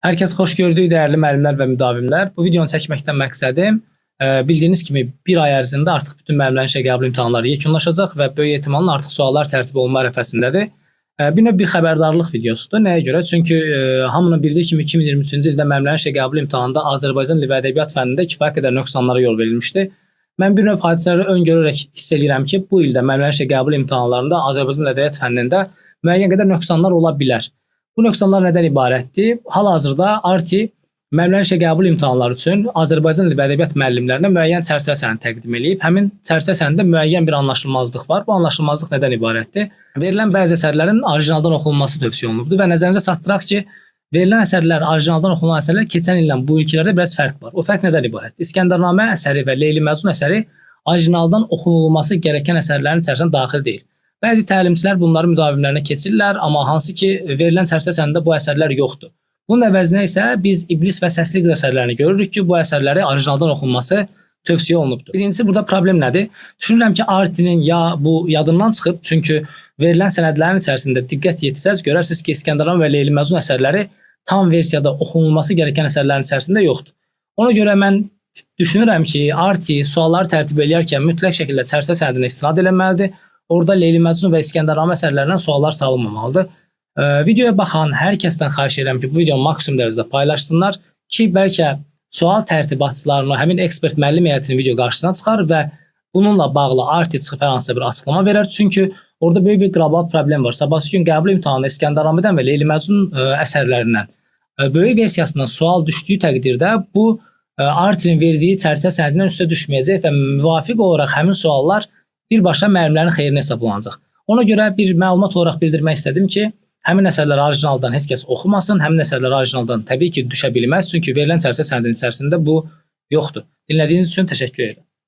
Hər kəs xoş gördük, dəyərli müəllimlər və müdavimlər. Bu videonu çəkməkdən məqsədim bildiyiniz kimi bir ay ərzində artıq bütün müəllimlərin işə qəbul imtahanları yekunlaşacaq və böyük ehtimalla artıq suallar tərtib olunma ərəfəsindədir. Bir növ bir xəbərdarlıq videosudur. Nəyə görə? Çünki hamının bildiyi kimi 2023-cü ildə müəllimlərin işə qəbul imtahanında Azərbaycan dili və ədəbiyyat fənnində kifayət qədər nöqsanlara yol verilmişdi. Mən bir növ hadisələri öngörərək hiss eləyirəm ki, bu ildə müəllimlərin işə qəbul imtahanlarında Azərbaycan dili ədəbiyyat fənnində müəyyən qədər nöqsanlar ola bilər. Bu nöqsanlar nədən ibarətdir? Hal-hazırda ARTI müəllimlərin işə qəbul imtahanları üçün Azərbaycan dili və ədəbiyyat müəllimlərinə müəyyən çərçivə sənədi təqdim eləyib. Həmin çərçivə sənədində müəyyən bir anlaşılmazlıq var. Bu anlaşılmazlıq nədən ibarətdir? Verilən bəzi əsərlərin orijinaldan oxunması tövsiyə olunubdur və nəzərinizə çatdıraq ki, verilən əsərlər, orijinaldan oxunan əsərlər keçən illə bu ilkilərdə biraz fərq var. O fərq nədən ibarətdir? İskəndərnamə əsəri və Leyli Məcnun əsəri orijinaldan oxunulması gerəkən əsərlərin içərisinə daxil deyil. Bəzi təlimçilər bunları müdavimlərinə keçirlər, amma hansı ki verilən çərçivə sənədində bu əsərlər yoxdur. Bunun əvəzinə isə biz İblis və Səsli Qız əsərlərini görürük ki, bu əsərləri orijinaldan oxunması tövsiyə olunubdur. Birincisi burada problem nədir? Düşünürəm ki, ARTI-nin ya bu yadından çıxıb, çünki verilən sənədlərin içərisində diqqət yetsəz görərsiniz ki, İskəndərnamə və Leyli Məcnun əsərləri tam versiyada oxunulması gerəkən əsərlərin içərisində yoxdur. Ona görə mən düşünürəm ki, ARTI sualları tərtib eləyərkən mütləq şəkildə çərçivə sənədinə istinad eləməlidir. Orada Leyli Məcnun və İskəndərnamə əsərlərindən suallar salınmamalıdır. Videoya baxan hər kəsdən xahiş edirəm ki, bu videonu maksimum dərəcədə paylaşsınlar ki, bəlkə sual tərtibatçılarının, həmin ekspert müəllim heyətinin video qarşısına çıxar və bununla bağlı ARTI çıxıb hər hansısa bir açıqlama verər. Çünki orada böyük bir qlobal problem var. Sabahsı gün qəbul imtahanında İskəndərnamədən və Leyli Məcnun əsərlərindən böyük versiyasından sual düşdüyü təqdirdə bu ARTI-nin verdiyi çərçivə sənədindən üstə düşməyəcək və müvafiq olaraq həmin suallar birbaşa müəllimlərin xeyrinə hesablanacaq. Ona görə bir məlumat olaraq bildirmək istədim ki, həmin əsərləri orijinaldan heç kəs oxumasın, həmin əsərlər orijinaldan təbii ki, düşə bilməz, çünki verilən çərçivə sənədinin içərisində bu yoxdur. Dinlədiyiniz üçün təşəkkür edirəm.